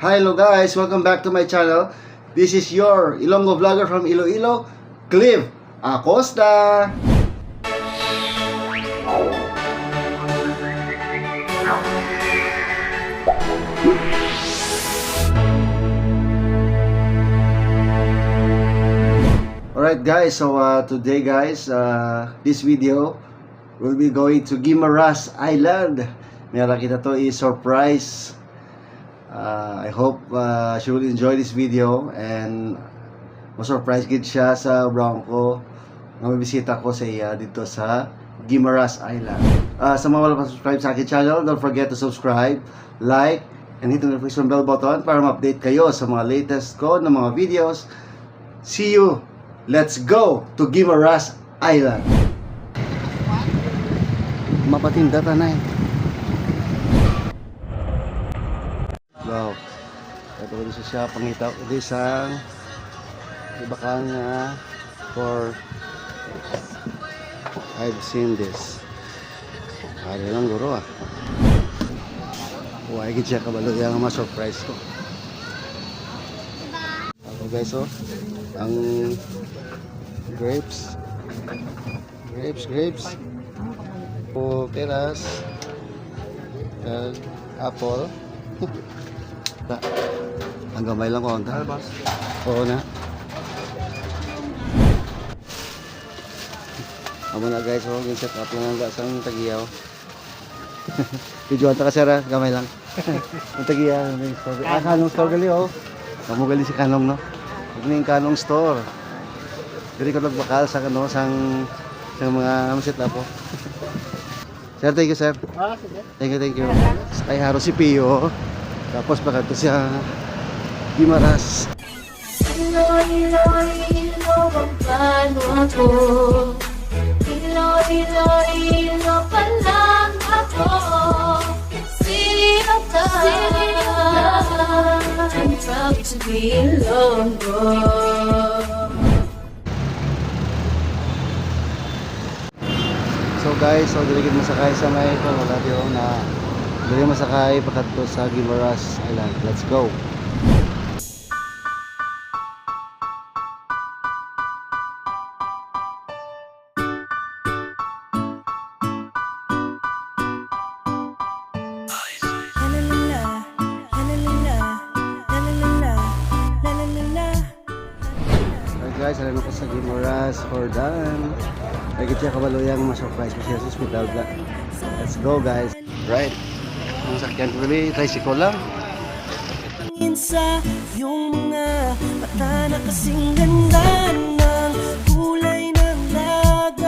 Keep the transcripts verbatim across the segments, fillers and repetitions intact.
Hi, hello guys, welcome back to my channel. This is your Ilonggo vlogger from Iloilo, Cliff Acosta. Alright guys, so uh, today guys, uh, this video will be going to Guimaras Island. May ara kita to i-surprise. Uh, I hope uh, she will enjoy this video and ma-surprise gid siya sa brown ko nga mabisita ko sa iya dito sa Guimaras Island. Uh, sa mga wala pa subscribe sa akin channel, don't forget to subscribe, like, and hit the notification bell button para ma-update kayo sa mga latest ko na mga videos. See you. Let's go to Guimaras Island. Mapatinda ta na eh. Wow. Ito ko sa siya pangita ko di sa iba kang uh, for I've seen this. Ano lang guro ah. Why gid siya kabalo yung mga surprise ko. Ako guys, oh. Ang grapes. Grapes, grapes. O peras. Kag apple. Ta. Ang gamay lang ko ang ta. Ano, boss? Oo na. Amo na guys, oh, yung set up lang ang gasang tagiyaw. Videohan ta ka, sir, ah. Gamay lang. Ang tagiya, may store. Ah, Kanong store gali, oh. Amo gali si Kanong, no? Ito na yung Kanong store. Diri ko nagbakal sa, ano, sang, sang mga, ano, set up, oh. Sir, thank you, sir. Ah, sige. Thank you, thank you. Kay haro si Pio. Tapos pakadto siya Guimaras. Iloilo, Ilo, pampano ako? Iloilo, Ilo pa lang ako. Sino ka? Sino ka? I'm proud to be Ilonggo. So guys, so dili gid masakay sa may, ito, wala di, oh, na dili masakay pakadto sa Guimaras Island. Let's go. Alright guys, alam ako sa Guimaras, Jordan. Lagi siya kabalo yung ma-surprise ko siya sa hospital bla. Let's go guys. Right. Ang sakyan ko dali, tricycle lang. Sa iyong mga mata na kasing ganda ng kulay ng dagat.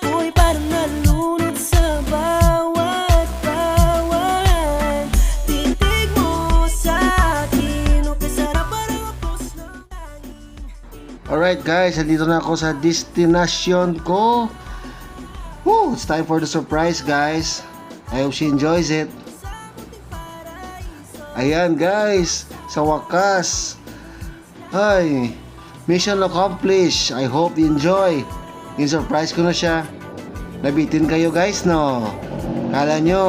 Ako'y parang nalunod sa bawat bawat. Titig mo sa akin, o kasarap para mapos ng Alright guys, andito na ako sa destination ko. Woo! It's time for the surprise, guys. I hope she enjoys it. Ayan guys, sa wakas. Ay, mission accomplished. I hope you enjoy. In-surprise ko na siya. Nabitin kayo guys, no? Kala nyo,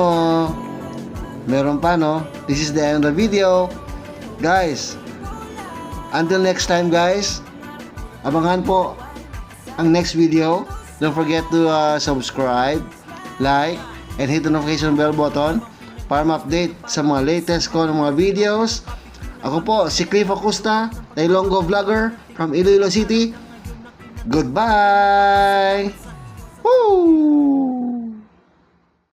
meron pa, no? This is the end of the video. Guys, until next time guys, abangan po ang next video. Don't forget to uh, subscribe, like, and hit the notification bell button para ma-update sa mga latest ko ng mga videos. Ako po, si Cliff Acosta, Tailonggo Vlogger from Iloilo City. Goodbye!